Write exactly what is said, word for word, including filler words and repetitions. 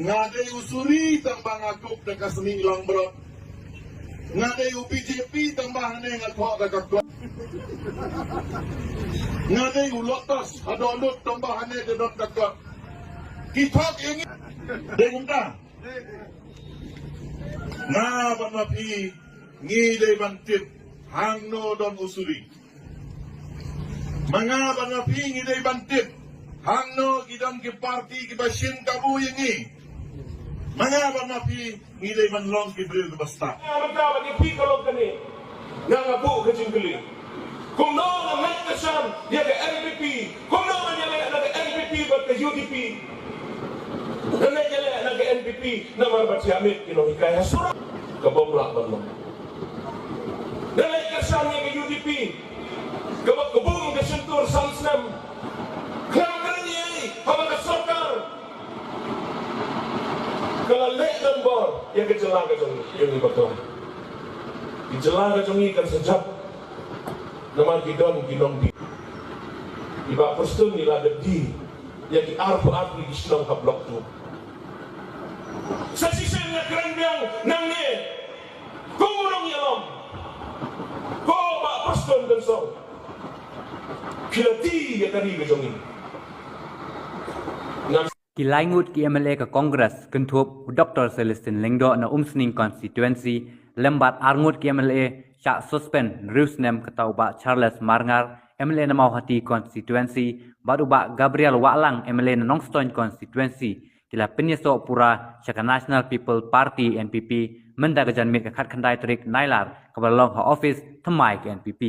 Nga dei u suri tang ba nga kup da ka snieh langbrot. Nga dei u B J P tang ba hane nga thoh da ka kot. Nga dei u lotus ha dohnud tang ba hane da don ka kot. Ki thok ïa ngi. Dei kumta. Nga bad ma phi ngi dei ban tip hangno don u suri. Ma nga bad ma phi ngi dei ban tip hangno ki don ki parti kiba shim kabu ïa ngi. Ma nga bad ma phi ngi dei ban long ki briew kiba stad. Nga mynta bad ïa phi ka long kane. Nga nga buh ka jingkylli. Kumno nga ngeit kyrshan ïa ka N P P? Kumno nga ïaleh na ka N P P bad ka U D P? Nga ngeit ïaleh na ka N P P namar ba thiah miet ki nonghikai ha Sura. Ka bym lah ban long. Nga ngeit kyrshan ïa ka U D P. Kaba ka bum ka shyntur san snem. Khlem kren ïa i haba ka sorkar ka la leh donbor ïa ka jylla ka jong ngi, ïa ngi bakla. Ki jylla ka jong ngi kan sa jop. Namar ki don ki nongdie. I Bah Prestone i la dep die ïa ki arphew arphew ki shnong ha Block two. Sa shisien nga kren biang nangne. Ko u nongïalam, ko Bah Prestone Tynsong, phi la die ïa ka ri ka jong ngi. Ngan Ki lai ngut ki M L A ka Congress, kynthup u Doctor Celestine Lyngdoh na Umsning constituency, lem bad ar ngut ki M L A shah suspend hynriew snem, kata u Bah Charles Marngar, M L A na Mawhati constituency, bad u Bah Gabriel Wahlang, M L A na Nongstoiñ constituency, ki la pynïasoh pura sha ka National People Party, N P P, mynta ka janmiet ka khatkhyndai tarik Nailar, kaba la long ha office thymmai ka N P P.